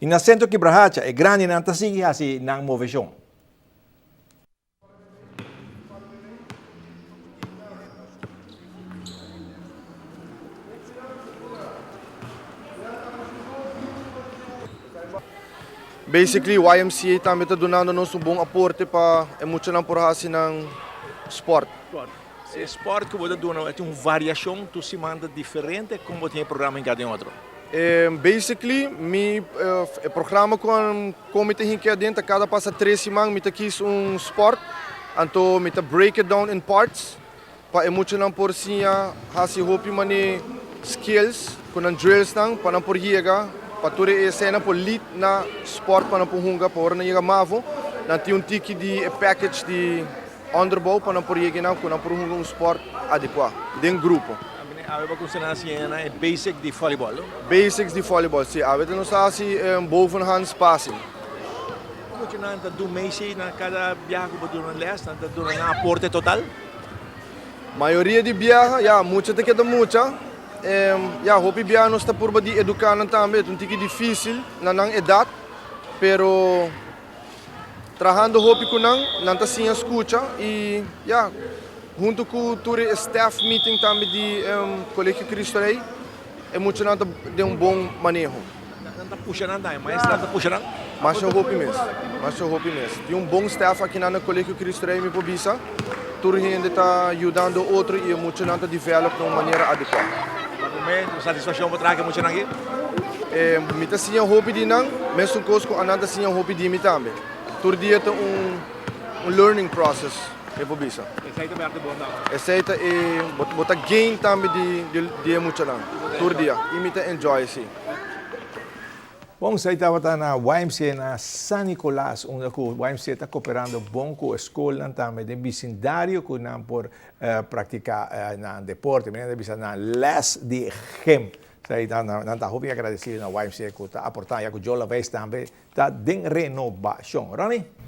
I na Sentro Kibrahacha e grandinan ta sigui hasi nan moveshon. Basically YMCA tambe ta dunando nos un bon aporte pa e muchanan por hasi nan sport. E sport ku bo ta duna tin un variashon tur siman ta diferente kon bo tin e programa hinká den otro? Basically mi e programa ku kon mi ta hinká aden ta kada pasa tres siman mi ta kis un sport anto mi ta break it down in parts pa e muchanan por siña hasi hopi mane skills ku nan drillsnan pa nan por yega pa tur e esena por lead na sport pa nan por hunga pa ora nan yega mavo nan tin un tiki di e package di Onderbouw pa nan por yega nan ku nan por hunga un sport adekuá den grupo. Awe bo kuminsá nan hasi e basic di volleyball, no? Basics di volleyball, si. Awe ta nos ta hasi bovenhands passing. Mucha nan ta du meisje na kada biaha ku bo duna les, nan ta duna nan aporte total? Mayoria di biaha, ya, mucha ta keda mucha. Ya, hopi biaha nos ta purba di eduká nan tambe, e ta un tiki difísil na nan edat, pero. Trahando hopi ku nan, nan ta siña skucha i ya, huntu ku tur e staff meeting tambe di Colegio Cristo Rey, e muchanan ta den un bon maneho. Nan ta pusha nan tambe, maestra ta pusha nan? Masha hopi mes, masha hopi mes. Tin un bon staff akinan na Colegio Cristo Rey mi por bisa. Tur hende ta yudando otro i e muchanan ta develop na un manera adekuá. Pa promé, un satisfakshon pa traha ku e muchanan aki? Mi ta siña hopi di nan, mesun kos ku anan ta siña hopi di mi tambe. Tur dia ta un un learning process, mi por bisa. Esei ta bèrde bon tambe. Esei ta e, bo ta gain tambe di di e muchanan tur dia i mi ta enjoy si. Bon, esei tabata na YMCA na San Nicolas, unda ku YMCA ta koperando bon ku e skolnan tambe den bisindario ku nan por praktiká nan deporte. Mi nan ta bisa nan les di gym. Esei ta nan ta hopi agradesido na YMCA ku ta aportá ya ku Joe Laveist tambe ta den renobashon. Ronnie?